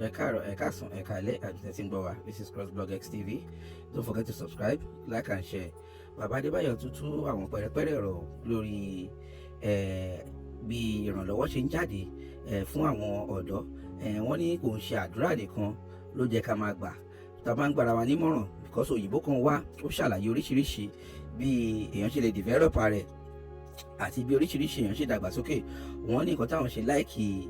Ẹ káàárọ̀, ẹ káàsán, ẹ káalẹ́ àti tẹ́tí ń gbọ́ wa. This is Crossblog XTV. Don't forget to subscribe, like and share. Bàbá Adébáyọ̀ tún tú àwọn pẹ̀rẹ̀pẹ̀rẹ̀ ọ̀rọ̀ lórí bí ìrànlọ́wọ́ ṣe ń jáde fún àwọn ọ̀dọ́. Wọ́n ní kò ń ṣe àdúrà nìkan ló jẹ́ ká máa gbà tá a bá ń gbára wa nímọ̀ràn, because òyìnbó kan wá, ó ṣàlàyé oríṣiríṣi bí èèyàn ṣe lè develop rẹ̀ àti bí oríṣiríṣi èèyàn ṣe dàgbàsókè. Wọ́n ní nǹkan táwọn ṣe like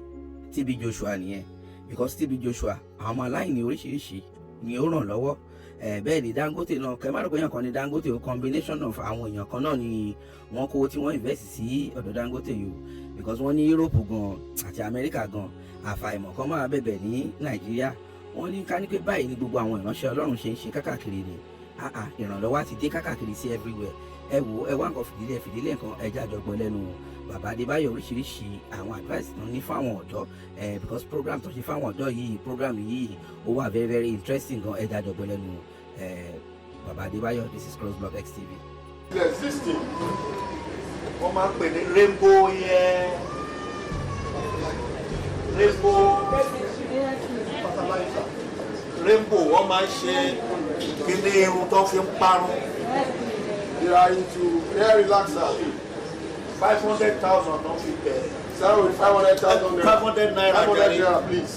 TB Joshua nìyẹn, because TB Joshua, àwọn ọmọ aláìní oríṣiríṣi ni ó ràn lọ́wọ́. Bẹ́ẹ̀ ni Dangote náà. Kẹ́ má rò pé èèyàn kan ní Dangote o, combination of àwọn èèyàn kan náà ni wọ́n kówó tí wọ́n invest sí ọ̀dọ̀ Dangote yìí o, because wọ́n ní Europe gan àti America gan, àfàìmọ̀ kan máa bẹ̀bẹ̀ ní Nàìjíríà. Wọ́n ní ká ní pé báyìí ni gbogbo àwọn ìránṣẹ́ Ọlọ́run ṣe ń ṣe kákàkiri ni ìrànlọ́wọ́ á ti dé kákàkiri sí everywhere. Ẹ wò, ẹ wá nǹkan fìdílé fìdílé nǹkan. Ẹ jájọ gbọ́ lẹ́nu Bàbá Adébáyọ̀ oríṣiríṣi àwọn advice tó ní fáwọn ọ̀dọ́, because program tó ṣe fáwọn ọ̀dọ́ yìí, program yìí, ó wà very very interesting gan. Ẹ jájọ gbọ́ lẹ́nu Bàbá Adébáyọ̀. This is Crossblog XTV. Existing. Wọ́n máa ń pè ní rainbow yẹn, rainbow rainbow. Wọ́n máa ń ṣe kíní irun tó fi ń parun. They are into hair relaxer. 500,000 náà fi bẹ̀rẹ̀. Start with 500,000 naira. 500 naira. 500 jàre. Naira, please.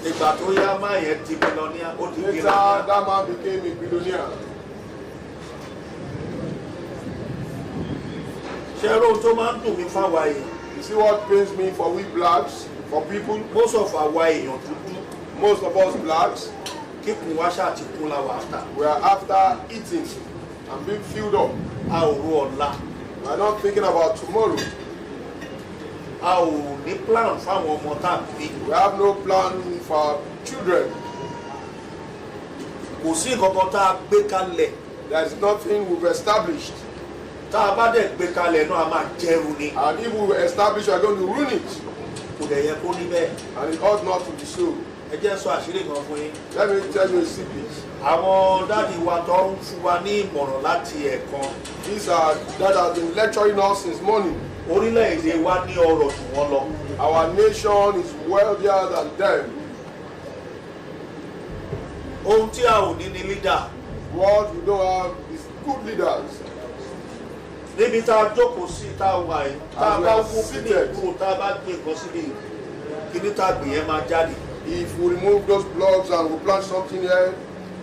Ìgbà tó yá, máa yẹn di billionaire, ó di Later, billionaire. That man became a billionaire. Ṣé ohun tó máa ń dùn mí fáwa èèyàn? You see what pains me for we blacks, for people, most of àwa èèyàn dúdú, most of us blacks, kíkùn wá ṣáà ti kún la wà after. We are after eating and being filled up. A ò ro ọ̀la. We are not thinking about tomorrow. A ò ní plan fáwọn ọmọ tá à ń bí. We have no plan for our children. Kò sí nǹkan kan tá a gbé kalẹ̀. There is nothing we've established. Tá a bá dẹ̀ gbé kalẹ̀ náà, a máa jẹrun ni. And if we establish, we are going to ruin it. Kò dẹ̀ yẹ kó rí bẹ́ẹ̀. And it ought not to be so. Ẹ jẹ́ sọ àṣírí kan fún yín. Let me tell you a secret. Àwọn daddy wa tó ń fún wa ní ìmọ̀ràn láti ẹ̀kan, These are that has been lecturing us since morning. Orílẹ̀-èdè wa ní ọrọ̀ jù wọ́n lọ. Our nation is wealthier than them. Ohun tí a ò ní ni leader. What we don't have is good leaders. Níbi tá a jókòó sí, tá a wà yìí, tá a bá wú kíní kúrò, tá a bá gbé nǹkan síbi, kíní tá a gbìn yẹn máa jáde. If we remove those blocks and we plant something here,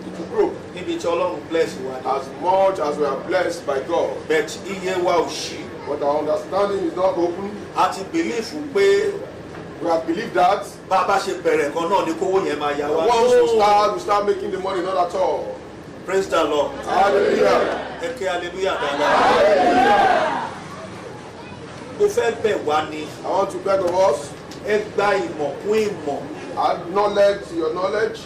it will grow. Níbi tí Ọlọ́run bless wa ni. As much as we are blessed by God, but iye wa ò ṣí. But our understanding is not open. A ti believe pé We have believed that bá a bá ṣe bẹ̀rẹ̀ kan náà ni kówó yẹn máa yá wa. once we start making the money, not at all. Praise the Lord. Hallelujah. Ẹ ké hallelujah dáadáa. Mo fẹ́ bẹ̀ wá ni. I want to beg of us, Ẹ gba ìmọ̀ kún ìmọ̀. Add knowledge to your knowledge,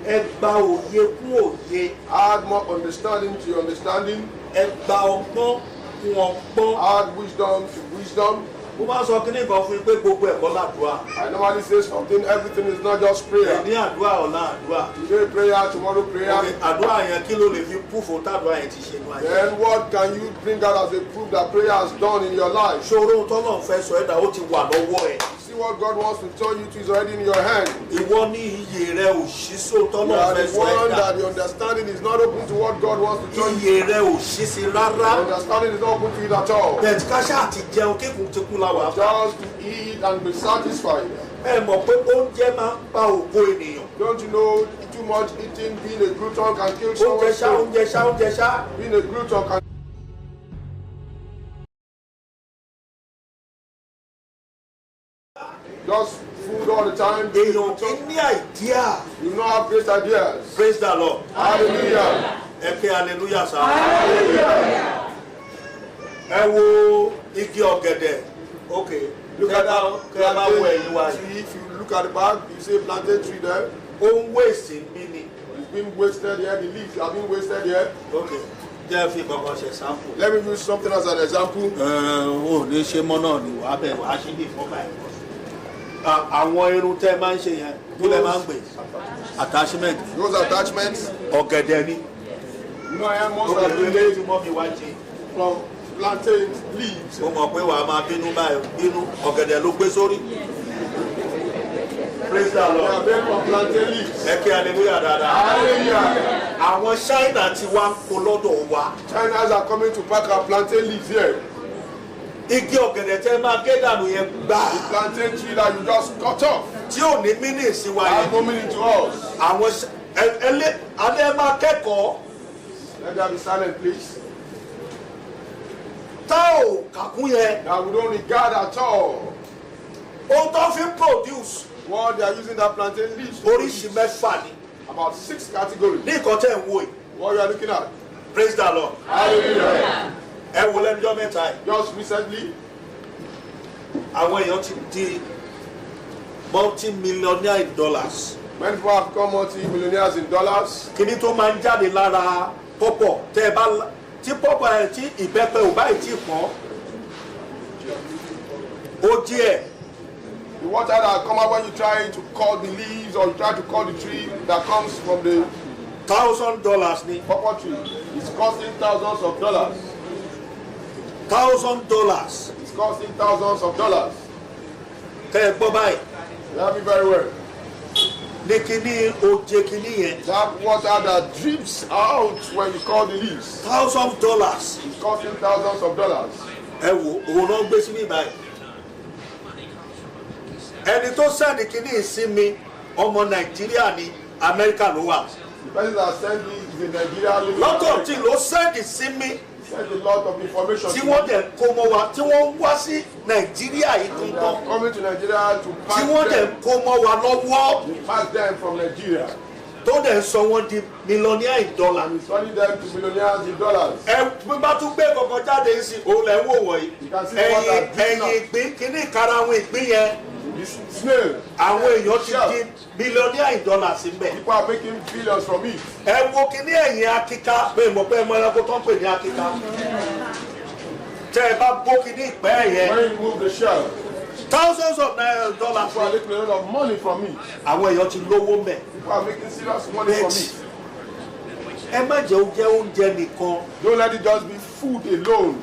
Ẹ gba òye kún òye. Add more understanding to your understanding, Ẹ gba ọgbọ́n kún ọgbọ́n. Add wisdom to wisdom. Mo máa ń sọ kíní kan fún yín pé gbogbo ẹ̀kọ́ làdúrà. I normally say something, everything is not just prayer. Ní àdúrà, ọ̀la àdúrà. Today prayer, tomorrow prayer. Ok, àdúrà yẹn, kí ló lè fi proof tàdúrà yẹn ti ṣe nú ayé? Then what can you bring out as a proof that prayer has done in your life? Ṣòro ohun tọ́lọ́run fẹ́ sọ ẹ̀dá, ó ti wà lọ́wọ́ ẹ̀. You see what God wants to tell you to is already in your hand. Ìwọ ní iyè rẹ ò ṣí sí ohun You tọ́lọ́run are fẹ́ the sọ one ẹ̀dá. That the understanding is not open to what God wants to tell you. Iyè rẹ ò ṣí sí rárá. The understanding is not open to it at all. Bẹ́ẹ̀ ká ṣáà ti jẹun, kíkùn ti kú la wà. Just to eat and be satisfied. Ẹ mọ̀ pé oúnjẹ máa ń pa ògo ènìyàn. Don't you know too much eating, being a glutton can kill Oúnjẹ someone's ṣá, soul? Oúnjẹ ṣá, oúnjẹ ṣá. Being a glutton can just food all the time. Being a Èèyàn kì í glutton, ní idea. you will not have great ideas. Praise the Lord. Hallelujah. Ẹ ké hallelujah sá. Ẹ wo igi ọ̀gẹ̀dẹ̀. Ok. Look at that Kẹ́ bá wo ẹ̀yìn wa plantain yìí. Tree. If you look at the back, you see a plantain tree there. Ó ń waste bí ni. It's been wasted here. The leaves have been wasted here. Ok, jẹ́ fi kankan ṣe sample. Let me use something as an example. Ẹ ò ní ṣe mọ́ náà ni wàá bẹ̀ wàá ṣe bí ìfọ́nbà ẹ̀. Àwọn irun tẹ́ máa ń ṣe yẹn, kí lẹ máa ń pè? Attachment. Those attachments, Ọ̀gẹ̀dẹ̀ ni. no, I must have been Obìnrin made tí mọ́ mi wá ṣe. From plantain leaves. Mo mọ̀ pé wàá máa bínú báyìí, bínú. Ọ̀gẹ̀dẹ̀ ló gbé sórí. Praise the They Lord. are made from plantain leaves. Ẹ kí hallelujah dáadáa. Hallelujah. Àwọn China ti wá ń kó lọ́dọ̀ wa. Chinas are coming to pack our plantain leaves here. Igi ọ̀gẹ̀dẹ̀ tẹ́ máa gé dànù yẹn gbà. The plantain tree that you just cut off Tí ò ní mínì sí wa has yẹn. no meaning to us. Àwọn ẹlẹ́ alẹ́ máa kẹ́kọ̀ọ́. Let there be silent, please. Tá ò kàkún yẹn. That we don't regard at all. Ohun tó fi ń produce What they are using that plantain leaves to oríṣi produce. mẹ́fà ni. About 6 categories. Ní nǹkan tẹ́ ń wò yìí. What you are looking at. Praise the Lord. Hallelujah. Ẹ wo lẹ́nujọ́ mẹ́ta yìí. Just recently, Àwọn èèyàn ti di multi-millionaire in dollars. many people have become multi-millionaires in dollars. Kíní tó máa ń jáde lára pọ́pọ̀ tẹ́ ẹ bá tí pọ́pọ̀ ẹ tí ìbẹ́pẹ ò báyìí tí pọ́n. Ó díẹ̀. The water that come out when you try to cut the leaves or you try to cut the tree that comes from the $1,000 ni. pawpaw tree is costing thousands of dollars. $1,000. It's costing thousands of dollars. Tẹ́ ẹ gbọ́ báyìí. You have it very well. Ní kíní oje kíní yẹn. That water that drips out when you cut the leaves $1,000. is costing thousands of dollars. Ẹ wo òun náà gbé síbí báyìí. Ẹni tó sẹ́ni kíní sí mi ọmọ Nàìjíríà ni Amẹ́ríkà ló wà. The person that sent it is a Nigerian living in Lọ́tọ̀ tí America. ló sẹ́ni sí mi Sent a lot of information tí to wọ́n me. dẹ̀ kó mọ́ wa tí wọ́n ń wá sí Nàìjíríà yìí They gangan are coming to Nigeria to tí pack wọ́n dẹ̀ them. kó mọ́ wa lọ́wọ́ They pack them from Nigeria. tó dẹ̀ sọ wọ́n di millionaire in dollar. And it's turning them to millionaires in dollars. Ẹ bí bá tún gbé kankan jáde sí òun lẹ̀ ń wò wọ̀nyí. You can see what Ẹyin that ẹyin ìgbín kíní ìkarahun ìgbín yẹn This snail. àwọn èèyàn ti Shell. di millionaire in dollars ń bẹ̀. People are making billions from it. Ẹ wo kíní ẹ̀yìn akíká pé mọ̀ pé ẹ mọ ẹranko tó ń pè ní akíká. Tẹ́ ẹ bá bó kíní ìpẹ́ yẹn When you move the shell, thousands of naira dollars. people are making a lot of money from it. Àwọn èèyàn ti lówó mẹ́. People are making serious money from it. Ẹ má jẹ́ ó jẹ́ oúnjẹ nìkan. Don't let it just be food alone.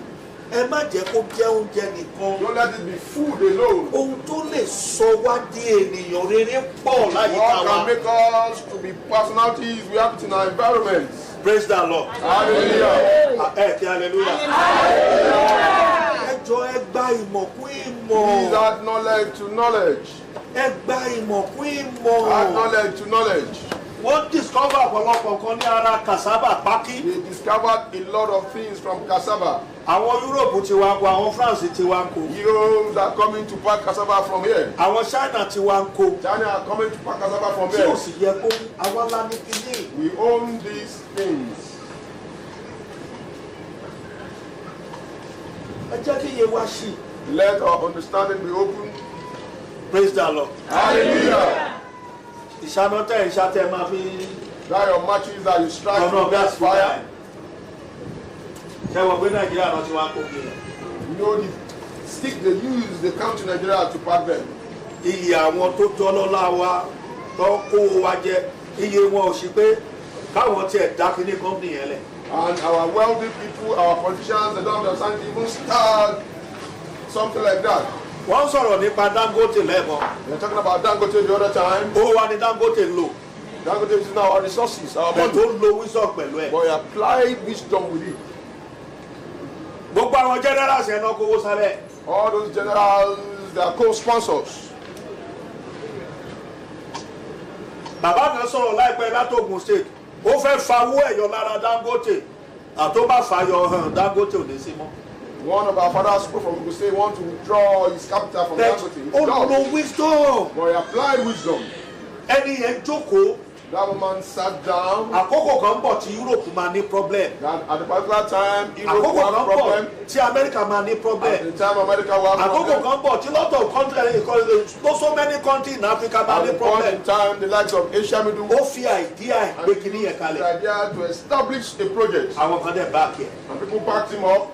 Ẹ má jẹ́ kó jẹ́ oúnjẹ nìkan. Don't let it be food alone. Ohun tó lè sọ wá di ènìyàn rere pọ̀ láyìíká What wa. can make us to be personalities we have it in our environment. Praise the Lord. Hallelujah. Ẹ kí hallelujah. Ẹ jọ ẹ gba ìmọ̀ kún ìmọ̀. Please add knowledge to knowledge. Ẹ gba ìmọ̀ kún ìmọ̀. Add knowledge to knowledge. Wọ́n discover ọ̀pọ̀lọpọ̀ nǹkan ní ara cassava pákí. They discovered a lot of things from cassava. Àwọn Europe ti wá ń kó, àwọn France ti wá ń kó. Europe are coming to pack cassava from here. Àwọn China ti wá ń kó. China are coming to pack cassava from Tí ò here. sì yẹ kó àwa la ní kíní. We own these things. Ẹ jẹ́ kí iye wa ṣì. Let our understanding be open. Praise the Lord. Hallelujah. Ìṣáná tẹ̀ ìṣá tẹ̀ máa fi That your matches that you strike ọ̀nà with gáàsì fire. Ṣé wọ́n gbé Nàìjíríà náà ti wá kó bí yẹn? You know the stick they use, they come to Nigeria to pack them. Iye àwọn tó tọ́ lọ́lá wa tó kó wa jẹ iye wọn ò sí pé káwọn tiẹ̀ dá kíní company yẹn lẹ̀. And our wealthy people, our politicians, they don't understand to even start something like that. Wọ́n sọ̀rọ̀ nípa Dangote lẹ́ẹ̀kan. They're talking about Dangote the other time. Owó wa ni Dangote lò. Dangote is now our resources, our Bẹ̀ money. tó ń lo wisdom pẹ̀lú ẹ̀. But he applied wisdom with it. Gbogbo àwọn generals yẹn náà kówó sábẹ́. All those generals, they are co-sponsors. Bàbá kan sọ̀rọ̀ láìpẹ́ láti Ògùn State. Ó fẹ́ fa owó ẹ̀yọ lára Dangote. Àtó bá fàyọ hàn Dangote ò ní sí mọ́. One of our fathers spoke from Ogun State, want to withdraw his capital from But Dangote. He ó does. lo wisdom. But he applied wisdom. Ẹni yẹn jókòó. That woman sat down. Àkókò kan ń bọ̀ tí Europe máa ní problem. That at the particular time, Europe Àkókò will have kan ń bọ̀ problem. tí America máa ní problem. At the time, America will have Àkókò problem. kan ń bọ̀ tí lot of countries, so many countries in Africa máa At ní the point problem. in time, the likes of Asia Middle Ó fi idea ẹ̀ gbé kinní yẹn the kalẹ̀. idea to establish a project. Àwọn kan dẹ̀ back ẹ̀. And people backed him up.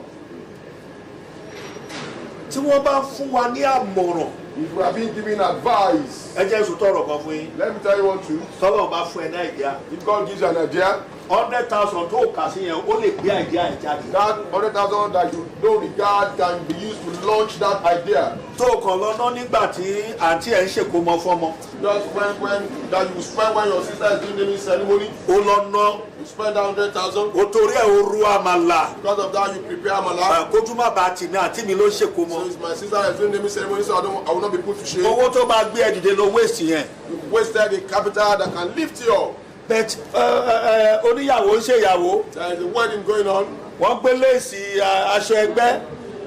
Tí wọ́n bá fún wa ní àmọ̀ràn, If we are being given advice, ẹ jẹ́ n sọ tọ̀rọ̀ kan fún yín. let me tell you one truth. Tọ́lọ́run bá fún ẹ ní idea, If God gives you an idea, 100,000 tó kà sí yẹn ó lè gbé idea ẹ̀ jáde. That 100,000 that you don't regard can be used to launch that idea. Tó kàn lọ ná nígbà tí àǹtí ẹ̀ ń ṣèkómọ fọ́mọ. Just when that you spend when your sister is doing naming ceremony. Ó lọ ná. You spend that 100,000. O torí ẹ̀ o ru àmàlà. Because of that you prepare àmàlà. Kójú má bàa tì mí, àǹtí mi ló ń ṣèkómọ. So it's my sister is doing naming ceremony, so I will not be put to shame. Owó tó máa gbé ẹ dìde ló waste yẹn. You wasted the capital that can lift you up. But oníyàwó ń ṣèyàwó. There is a wedding going on. Wọ́n gbé léèsì aṣọ ẹgbẹ́.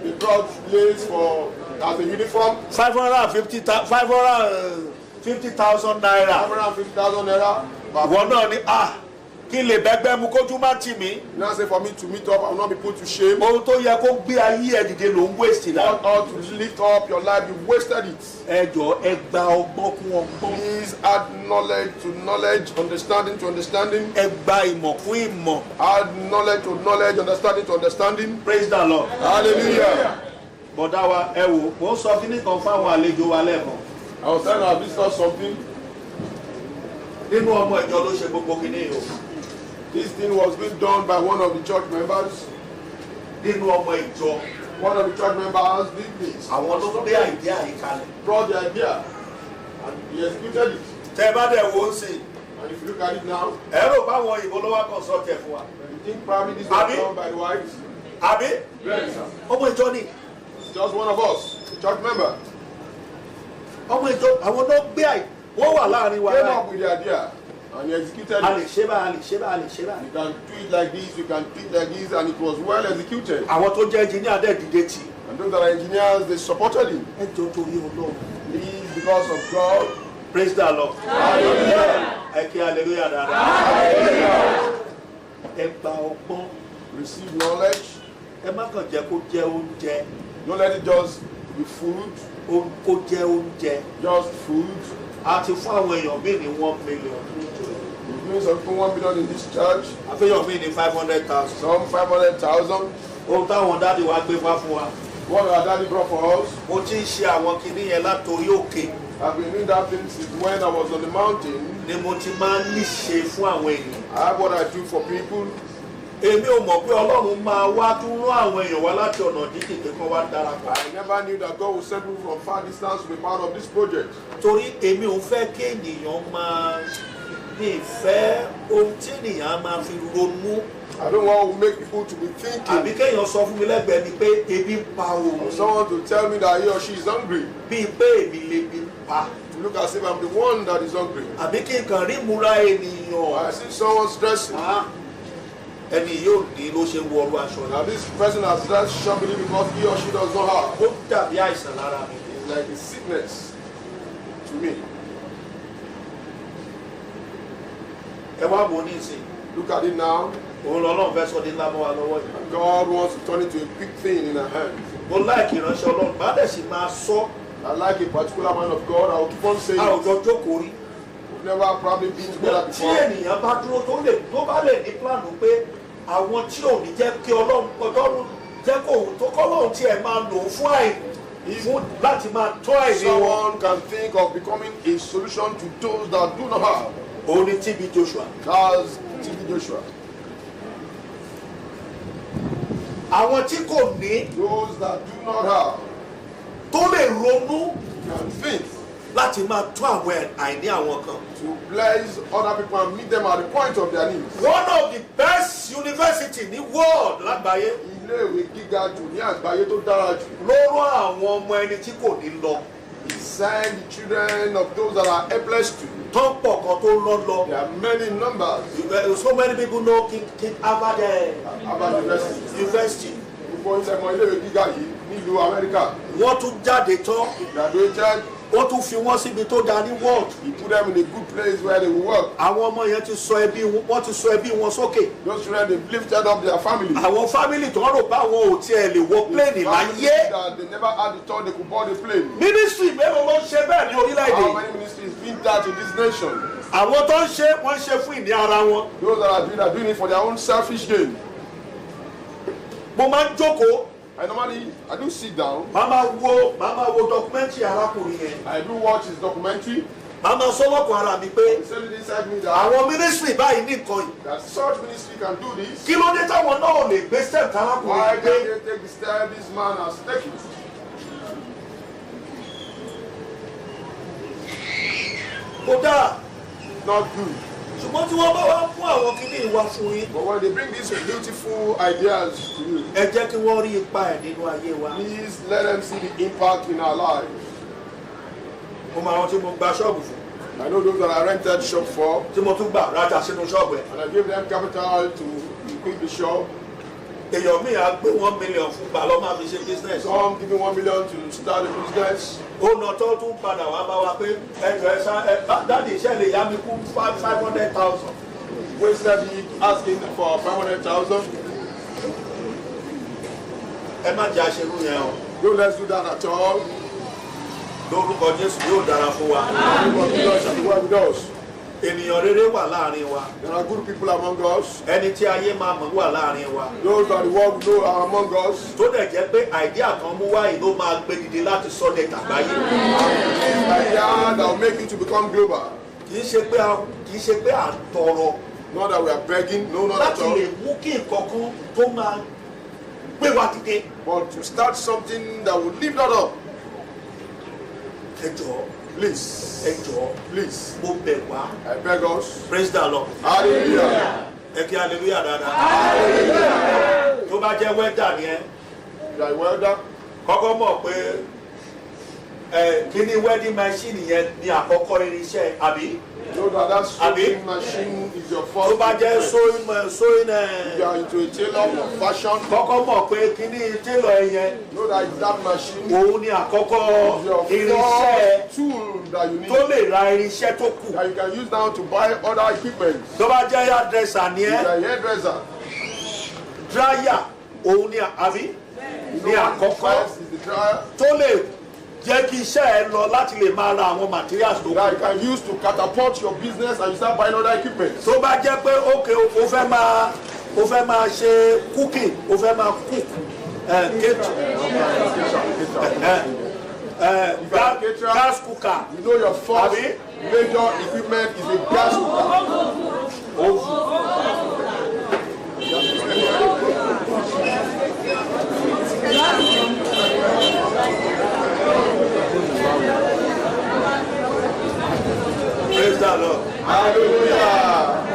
They brought lace for as a uniform. 550,000 naira. 550,000 naira. Ìwọ náà ni kí lè bẹ́gbẹ́ mu kójú má tì mí. Now say for me to meet up, I will not be put to shame. Ohun tó yẹ kó gbé ayé ẹ dìde ló ń waste la. What ought to lift up your life, you wasted it. Ẹ jọ̀ọ́ ẹ gba ọgbọ́n kún ọgbọ́n. Please add knowledge to knowledge, understanding to understanding. Ẹ gba ìmọ̀ kún ìmọ̀. Add knowledge to knowledge, understanding to understanding. Praise the Lord. Hallelujah. Bọ̀dá wa ẹ wò, mo ń sọ kíní kan fáwọn àlejò wa lẹ́ẹ̀kan. I was telling our visitors something. Nínú ọmọ ìjọ ló ṣe gbogbo kíní yìí o. This thing was being done by one of the church members. Nínú ọmọ ìjọ. One of the church members did this. Àwọn ló gbé idea yìí kalẹ̀. Brought the idea and he executed it. Tẹ́ ẹ bá dẹ̀ wo ń sìn. And if you look at it now. Ẹ rò báwọn òyìnbó ló wá consult ẹ̀ fún wa. You think probably this was done by the whites? Àbí? Yes, sir. Ọmọ ìjọ ni. It's just one of us, a church member. Ọmọ ìjọ àwọn ló gbé àì wọ́n wà láàrin wa. Came up with the idea. And he executed it. A lè ṣe báyìí, a lè ṣe báyìí, a lè ṣe báyìí. You can do it like this, you can do it like this, and it was well executed. Àwọn tó jẹ́ engineer dẹ̀ dìde tì. And those that are engineers, they supported him. Ẹ jọ̀ọ́ torí Ọlọ́run. Please, because of God. Praise the Lord. Hallelujah. Ẹ kí hallelujah dáadáa. Hallelujah. Ẹ gba ọgbọ́n. Receive knowledge. Ẹ má kàn jẹ́ kó jẹ́ oúnjẹ. Don't let it just be food. Kó jẹ́ oúnjẹ. Just food. A ti fún àwọn èèyàn míì ní 1 million. We've given some people 1 million in this church. Àfihàn míì ní 500,000. Some 500,000. Ohun táwọn dáàdì wa gbé wá fún wa. What our daddy brought for us. Mo ti ń ṣe àwọn kinní yẹn látòrí òkè. I've been doing that thing since when I was on the mountain. Ni mo ti máa ń níṣe fún àwọn èèyàn. I have what I do for people. Èmi ò mọ̀ pé Ọlọ́run máa wá tún rán àwọn èèyàn wá láti ọ̀nà jíjìn pé kán wá darapọ̀. I never knew that God would send people from far distance to be part of this project. Torí èmi ò fẹ́ kí ènìyàn máa ní ìfẹ́ ohun tí ènìyàn máa fi ronú. I don't want to make people to be thinking. Àbí kéèyàn sọ fún mi lẹ́gbẹ̀ẹ́ mi pé ebi ń pa òun. Someone to tell me that he or she is hungry. Bíi pé èmi lè bi ń pa. To look as if I'm the one that is hungry. Àbí kí n kàn rí ìmúra ènìyàn. I see someone's dressing. Ẹni yóò ní ló ṣe wọ ọrú aṣọ. Now this person has dressed shabbily because he or she does not have. Ó dàbí àìsàn lára mi. It's like a sickness to me. Ẹ wá wo nísìnyí. Look at it now. Òun lọ́lọ́run fẹ́ sọ ní ńlá mọ́ wa lọ́wọ́ yìí. God wants to turn it to a big thing in our hands. Mo like ìránṣẹ́ Ọlọ́run, má dẹ̀ sì máa sọ. I like a particular man of God, I will keep on saying A ò it. jọ jókòó rí. We've never probably been together Tí before. ènìyàn bá dúró tó lè tó bá lè ní plánù pé àwọn tí ò ní jẹ́ kí Ọlọ́run jẹ́ kó òun tó kọ́ lóun tiẹ̀ máa lò ó fún àìní fún láti máa tọ́ àìní wọn. Someone can think of becoming a solution to those that do not have. Òun ni TB Joshua. That's TB Joshua. Àwọn tí kò ní. Those that do not have. Tó lè ronú. Can think. Láti máa tún àwọn àìní àwọn kan. To bless other people and meet them at the point of their needs. One of the best university ní world lágbàáyé. Ilé-ìwé gíga jù ní àgbáyé tó dára jù. Ló rán àwọn ọmọ ẹni tí kò ní lọ. He sent the children of those that are helpless to. Tó ń pọ̀ kan tó rán lọ. There are many numbers. So many people know King Harvard Harvard University. University. Gbogbo ìṣẹ̀mọ̀ ilé-ìwé gíga yìí nílùú Amẹ́ríkà. Wọ́n tún jáde tán. Graduated. Ó tún fi wọ́n síbi tó dáa ní world. He put them in a good place where they will work. Àwọn ọmọ yẹn ti sọ ẹbí wọn, wọ́n ti sọ ẹbí wọn sókè. Those children, they lifted up their family. Àwọn family tó ń rò pé àwọn ò tiẹ̀ lè wọ pléènì láyé. That they never had the thought they could board a plane. Ministry mélòó ló ń ṣe bẹ́ẹ̀ ní orílẹ̀-èdè? How many ministries been that in this nation? Àwọn tó ń ṣe, wọ́n ń ṣe fún ìní ara wọn. Those that are doing, are doing it for their own selfish gain. Mo máa ń jókòó. I normally, I do sit down. Màá máa wo documentary arákùnrin yẹn. I do watch his documentary. Màá máa sọ lọ́kàn ara mi pé He said it inside me that, àwọn ministry báyìí ní nǹkan yìí. that such ministry can do this. Kí ló dé táwọn náà ò lè gbé step tárákùnrin Why gbé? can't they take the step this man has taken? Kódà Not good. ṣùgbọ́n tí wọ́n bá wá mú àwọn kinní ìwà fún yín, But when they bring these beautiful ideas to you, ẹ jẹ́ kí wọ́n rí ipa ẹ̀ nínú ayé wa. please let them see the impact in our lives. Mo máa rántí mo gba ṣọ́ọ̀bù fún I know those that I rented shop for, tí mo tún gbà rájà sínú ṣọ́ọ̀bù ẹ̀. and I gave them capital to equip the shop. Èèyàn míì á gbé 1 million fún gbà lọ́ máa fi ṣe business. Some giving 1 million to start a business. Ó nà tó tún padà wá bá wa pé ẹjọ́ ẹ sá ẹ daddy iṣẹ́ lè yá mi kú 500,000. Wasted it asking for 500,000. Ẹ má jẹ́ àṣerú yẹn o. Don't let's do that at all. Lórúkọ Jésù yóò dára fún wa. The name of Jesus shall be well with us. Ènìyàn rere wà láàrin wa. There are good people among us. Ẹni tí ayé máa mọ̀ wà láàrin wa. Those that the world know are among us. Tó dẹ̀ jẹ́ pé idea kan mú wáyé ló máa gbé dìde láti sọ́dẹ̀ tàgbáyé. Idea that will make you to become global. Kì í ṣe pé à ń tọrọ Not that we are begging, no, not at láti all. lè mú kí nǹkan kan tó máa gbé wa dìde. But to start something that will lift that up. Ẹ jọ̀ọ́, Please, ẹ jọ̀ọ́, please, mo bẹ̀ wá. I beg us. Praise the Lord. Hallelujah. Ẹ kí hallelujah dáadáa. Tó bá jẹ́ welder ni ẹ, You are a welder. kọ́kọ́ mọ̀ pé ẹ kíní welding machine yẹn ni àkọ́kọ́ irinṣẹ́ àbí. You know that that Abi? sewing machine is your first. Tó bá jẹ́ sewing sewing If you ẹ are into a tailor for fashion, kọ́kọ́ mọ̀ pé kíní tailor ẹ yẹn know that it's that machine òun ni àkọ́kọ́ is your irinṣẹ́ first tool that you need tó lè ra irinṣẹ́ tó kù. that you can use now to buy other equipment. Tó bá jẹ́ hairdresser ni If you ẹ, are a hairdresser, dryer òun ni àbí you ni know àkọ́kọ́ first is the dryer tó lè jẹ́ kí iṣẹ́ ẹ lọ láti lè máa ra àwọn materials tó kù. that you can use to catapult your business and you start buying other equipment. Tó bá jẹ́ pé ókè o fẹ́ máa ṣe cooking, o fẹ́ máa cook ẹ kéètù ẹ ẹ gas cooker. You know your first Abi? major equipment is a gas cooker. Oven. Praise the Lord. Hallelujah.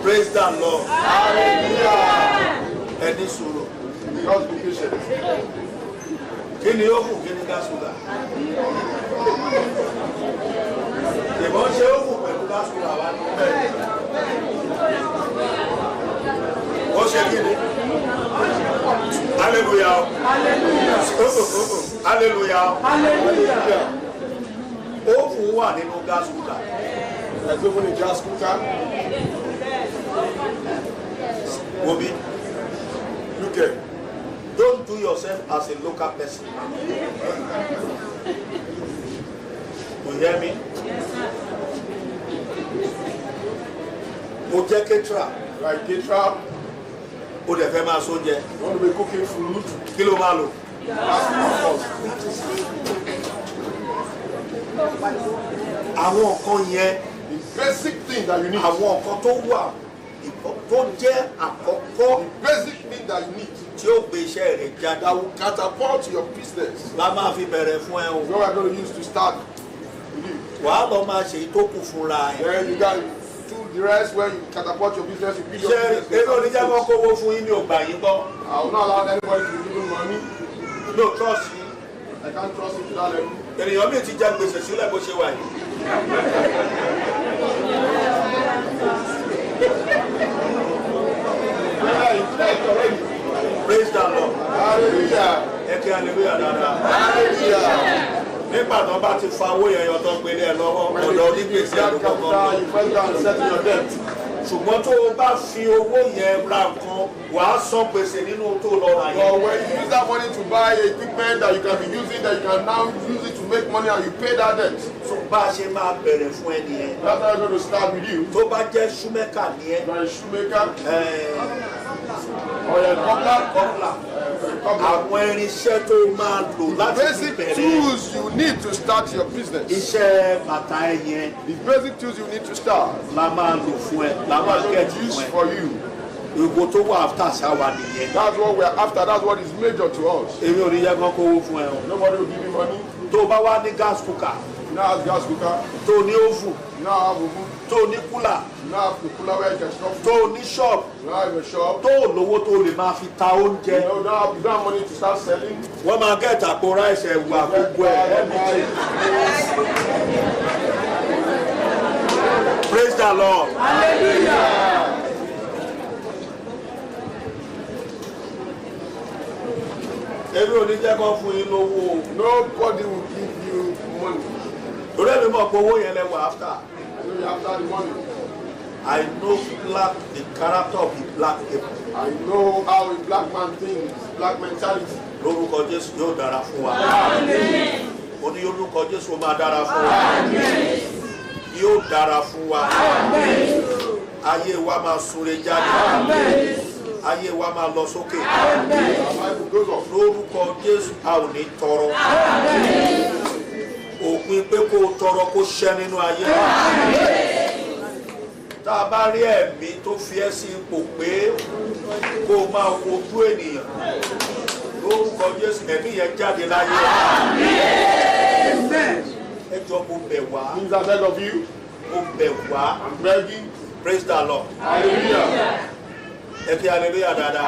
Praise the Lord. Hallelujah. Ẹ ní sùúrù. Just be patient. Kí ni oven, kí ni gas cooker? Ìbọn ṣe oven pẹ̀lú gas cooker wá ní. Ó ṣe kí ni? Hallelujah. Hallelujah. Hallelujah. Oven wà nínú gas cooker. There's even a gas cooker. Wo bí, Look here. don't do yourself as a local person. You hear me? O jẹ́ caterer, Like caterer, o dẹ̀ fẹ́ máa sóúnjẹ. you want to be cooking food. Kí ló máa lò? That's the first. Àwọn nǹkan yẹn, The basic thing that you need. àwọn nǹkan tó wà tó jẹ́ àkọ́kọ́ The basic thing that you need tí ó gbé iṣẹ́ rẹ̀ jáde. that will catapult your business. La máa fi bẹ̀rẹ̀ fún ẹ o. Is what we're going to use to start with you. Wàá lọ máa ṣe tó kù fúnra ẹ̀. Then you can do the rest when you catapult your business, you build your Ṣé business. eré oníjẹ́ kọ́ kówó fún yín, mi ò gbà yín gbọ́. I will not allow anybody to be given money. Mi ò trust yín. I can't trust you to that level. Ènìyàn mi ti jẹ gbèsè sílẹ̀ bó ṣe wà yìí. Yeah, it's late already. Praise the Lord. Hallelujah. Ẹ kí hallelujah dáadáa. Hallelujah. Nígbà tó bá ti fa owó yẹn yọ tó gbélé ẹ lọ́wọ́, ọ̀dọ̀ onígbèsè That ló kọ́kọ́ lọ. capital, you first go and settle your debt. Ṣùgbọ́n tó o bá fi owó yẹn ra nǹkan, wàá san gbèsè nínú tó lọ rà But yẹn. when you use that money to buy equipment that you can be using, that you can now use it to make money and you pay that debt. Tó bá a ṣe máa bẹ̀rẹ̀ fún ẹ nìyẹn. That's how I'm going to start with you. Tó bá jẹ́ shoemaker nìyẹn, You are a shoemaker or you're a cobbler. Cobbler. Àwọn irinṣẹ́ tó máa lò láti fi Basic bẹ̀rẹ̀ tools you need to start your business. iṣẹ́ bàtà ẹ yẹn The basic tools you need to start. la máa lò fún ẹ, la máa Are get going to use fún ẹ. for you. Ìgò tó wà after ṣáwa nìyẹn. That's what we're after. That's what is major to us. Èmi ò ní yẹ kán kówó fún ẹ o. Nobody will give you money. Tó o bá wá ní gas cooker, You now have gas cooker. tó o ní oven, You now have oven. tó o ní cooler, You now have the cooler where you can store tó food. o ní shop, You now have a shop. tó o lówó tó o lè máa fi ta oúnjẹ. You know, now you don't have money to start selling. Wọ́n máa get àpò ráìsì, ẹ̀wà, gbogbo ẹ̀, everything. Praise the Lord. Èmi ò ní jẹ́ kó fún yín lówó o. Nobody will give you money. Torí èmi mọ̀ pé owó yẹn lẹ wà after. I know you're after the money. I know black, the character of the black people. I know how a black man thinks, black mentality. Lórúkọ Jésù, yóò dára fún wa. Ó ní orúkọ Jésù, ó máa dára fún wa. Yóò dára fún wa. Ayé wa máa súnre jáde. Ayé wa máa lọ sókè. Our life goes up. Lórúkọ Jésù, a ò ní tọrọ. Òpin pé kó o tọrọ kó ṣẹ́ nínú ayé. Tá a bá rí ẹ̀mí tó fi ẹ́ sí ipò pé kó o máa wojú ènìyàn, lórúkọ Jésù, ẹ̀mí yẹn jáde láyé. Ẹ jọ, mo bẹ̀ wá. Please, I beg of you. Mo bẹ̀ wá. I'm begging. Praise the Lord. Hallelujah. Ẹ kí hallelujah dáadáa.